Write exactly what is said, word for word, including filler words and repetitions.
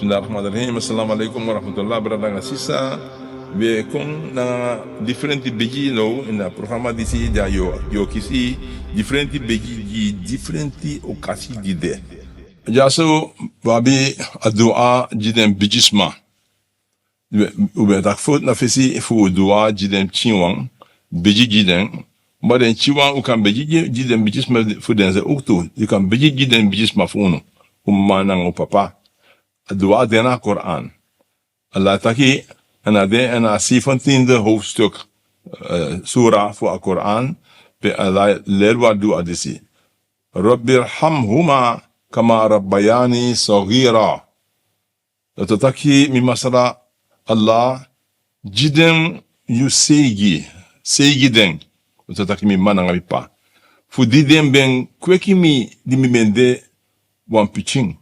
Bismillah rahman rahim. Assalamu alaikum wa rahmatullah, brada nanga sisa. We kon na difrenti begi now ini a programa disi, di a yu o kisi difrenti begi gi difrenti okasi di de. Dyaso wi abi a dua gi den bigisma. We, u ben taki fu na fesi fu u dua gi den pikinwan, begi gi den. Ma den pikinwan u kan begi gi, gi den bigisma fu den se owktu. Yu kan begi gi den bigisma fu unu, u m'ma nanga u papa. A dua de na a Koran. Allah taki, èn a de ini a zeventiende hoofdstuk, eh, sura fu a Koran, pe Allah leri wi a dua disi: Rabbi irhamhuma kama rabbayani saghira. Dati taki, mi Masra Allah, gi den yu seigi, seigi den. Dati taki, mi m'ma nanga mi p'pa, fu di den ben kweki mi di mi ben de wan pikin.